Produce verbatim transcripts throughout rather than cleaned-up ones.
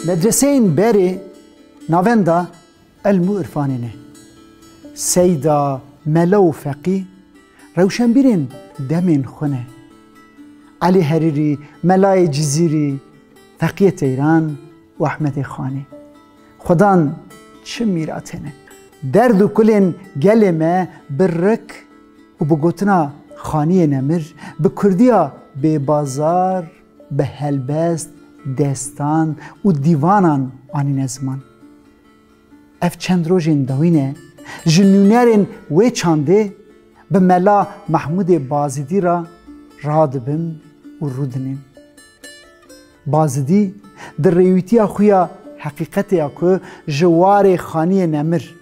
Medreseyên berê navenda ilm û irfanê ne. Seyda, mela û feqî rewşenbîrên demên xwe ne. Elî Herîrî, Melayê Cizîrî, Feqiyê Teyran û Ehmedê Xanî. Xwedan çi mîrat hene. Derd û kulên gelê me bi rik û bi gotina Xaniyê Nemir, bi kurdiya bêbazar, bi helbest, destan û dîvanan anîne ziman. Ev çend rojên dawî ne, ji nûnerên wê çandê bi Mela Mehmûdê Bazîdî re radibim û rûdinêm. Bazîdî di rêwîtiya xwe ya heqîqetê ya ku ji warê Xaniyê Nemir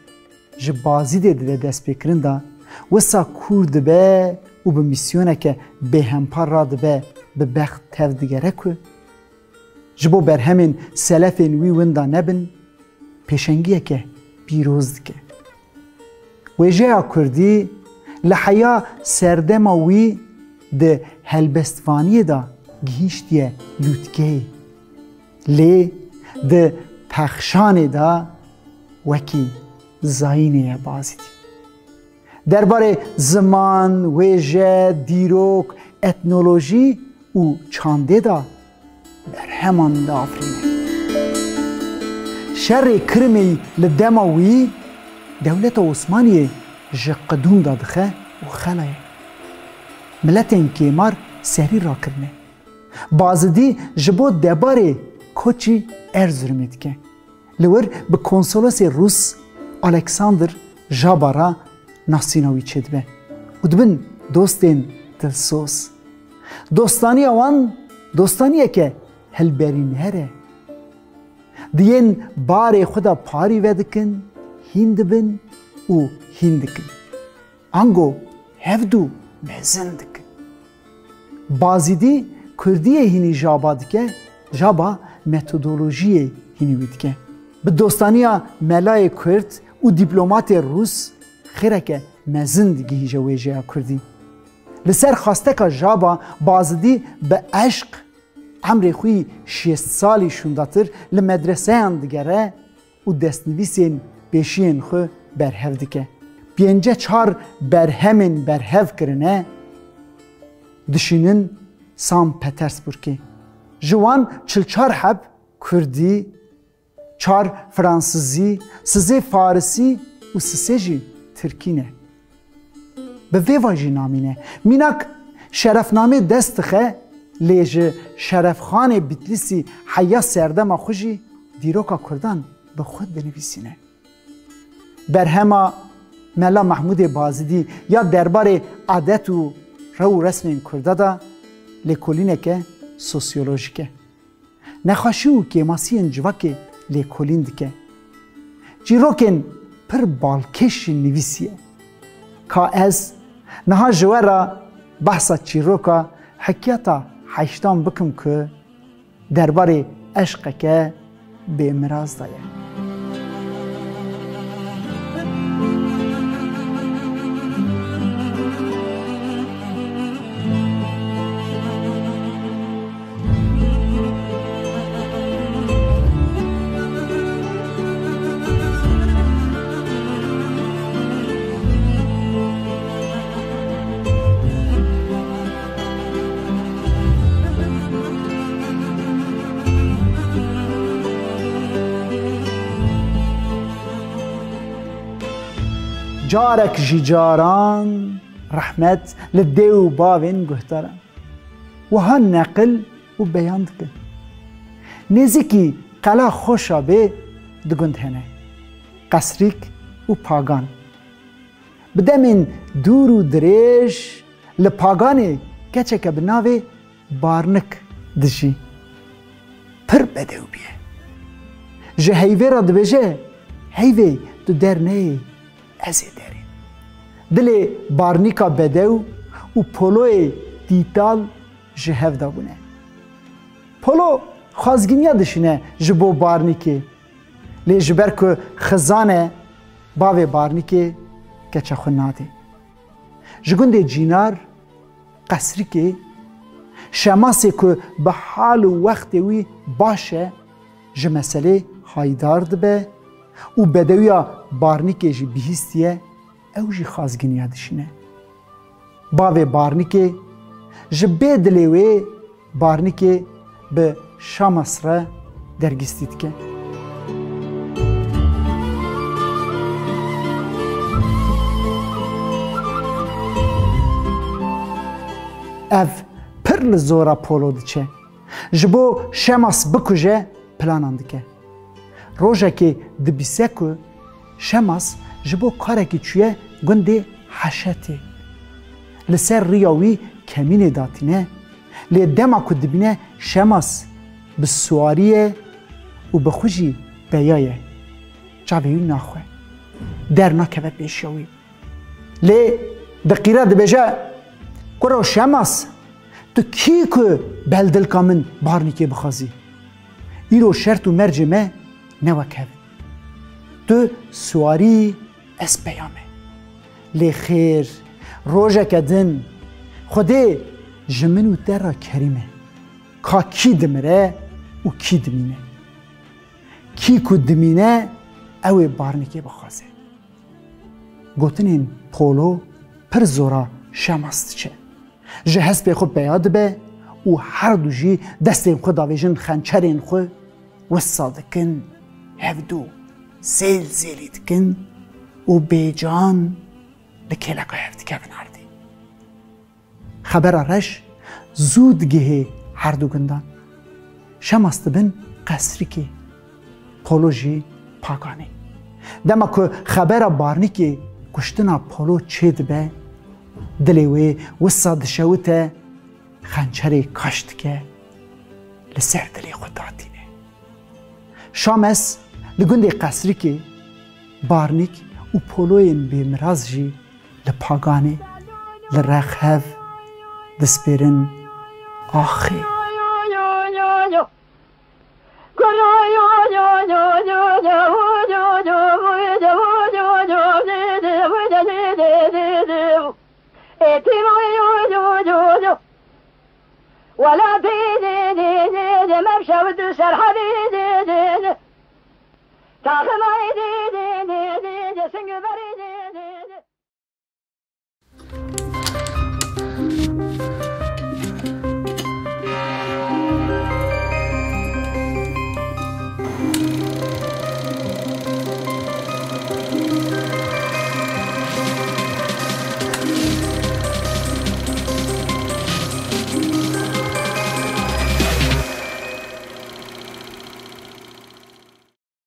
ji Bazîdê dide destpêkirin de, wisa kûr dibe û bi mîsyoneke bêhempa radibe, bi bext tev digere ku ji bo berhemên selefên wî winda nebin, pêşengiyeke pîroz dike. Wêjeya kurdî li heya serdema wî di helbestvaniyê de gihîştiye lûtkeyê. Lê di pexşanê de wekî zayînê ye Bazîdî. Derbarê ziman, wêje, dîrok, etnolojî û çandê de berheman diafirîne. Şerê Kirimê li dema wî dewleta Osmaniyê ji qidûm de dixe û xelaye. Miletên kêmar serî rakirine. Bazidî ji bo debarê koçî Erzurumê dike. Li wir bi konsolosê Rûs Alexander Jaba re nasîna wî çêdibe û dibin dostên dilsoz. Dostaniya wan dostaniyeke hilberîner e. Di yên barê xwe de parî vedikin, hîn dibin û hîn dikin. Ango hevdû mezin dikin. Bazîdî kurdiyê hînî Jaba dike, Jaba metodolojiyê hînî wî dike. Bi dostaniya melayê kurd û dîplomatê rûs xêreke mezin digihîje wêjeya kurdî. Li ser xwesteka Jaba, Bazidî bi eşq emrê xwe yî şêst salî şûndatir li medreseyan digere û destnivîsên pêşiyên xwe berhev dike. Pênce çar berhemên berhev kirine, dişînin San Petersburgê. Ji wan çil çar heb kurdî, çar fransizî, sisê farisî û sisê jî tirkî ne. Bi vê ve jî namîne. Mînak şerefnamê dest dixe, lê ji Şerefxanê Bitlîsî heya serdema xwe jî dîroka kurdan bi xwe dinivîsîne. Berhema Mela Mehmûdê Bazidî ya derbarê adet û rew û resmên kurda de lêkolîneke sosyolojîk e. Nexweşî û kêmasiyên civakê lêkolîn dike. Çîrokên pir balkêş jî nivîsiye. Ka ez niha ji we re behsa çîroka Hikiyeta Heştan bikim ku derbarê eşqeke bêmiraz de ye. Carek ji caran rehmet li dê û bavên guhdaran. Wiha neqil û beyan dikin. Nêzîkî Qela Xoşabê du gund hene, Qesrîk û Pagan. Bi demên dûr û dirêj li Paganê keçeke bi navê Barnik dijî. Pir bedew bûye. Ji heyvê re dibêje, "Heyvê, tu der neyê, ez ê derêm." Dilê Barnîka bedew û Poloyê dîtal ji hev de bûne. Polo xwazginiya dişîne ji bo Barnîkê. Lê ji ber ku xizan e, bavê Barnîkê keça xwe nadê. Ji gundê Cînar, Qesrikê, Şemasê ku bi hal û wextê wî baş e, ji meselê haydar dibe û bedewiya Barnîkê jî bihîstiye, ew jî xazginiya dişîne. Bavê Barnîkê ji bê dilê wê Barnîkê bi Şamas re dergîstî dike. Ev pir li zora Polo diçe. Ji bo Şemas bikuje planan dike. Rojekê dibîse ku Şemas ji bo karekî çûye gundê Heşetê. Li ser riya wî kemînê datîne, lê dema ku dibîne Şemas bi siwarî ye û bi xwe jî peya ye, çavê wî naxwe, dernakeve pêşiya wî. Lê diqîre dibêje, Kuro Şemas, tu kî ku beldilka min Barnîkê bixwazî? Îro şert û mercê me ne wek hev in. Tu siwarî, ez peya me. Lê xêr, rojeke din Xwedê ji min û te re kerîm e. Ka kî dimire û kî dimîne. Kî ku dimîne, ew ê Barnîkê bixwaze. Gotinên Polo pir zora Şemas diçe. Ji hespê xwe peya dibe û her du jî destên xwe davêjin xençerên xwe, wisa dikin, hevdû zêl zêlî dikin û bêcan li kêleka hev dikevin erdê. Xebera reş zû digihê herdu gundan. Şemas dibin qesrikê, Polo jî paganê. Dema ku xebera Barnîkê kuştina Polo çêdibe, dilê wê wisa dişewite, xençerê kaş dike, li ser dilê xwe datîne. Şames li gundê Qesrikê, Barnîk û Poloyên bêmiraz jî li paganê, li rex hev dispêrin axê.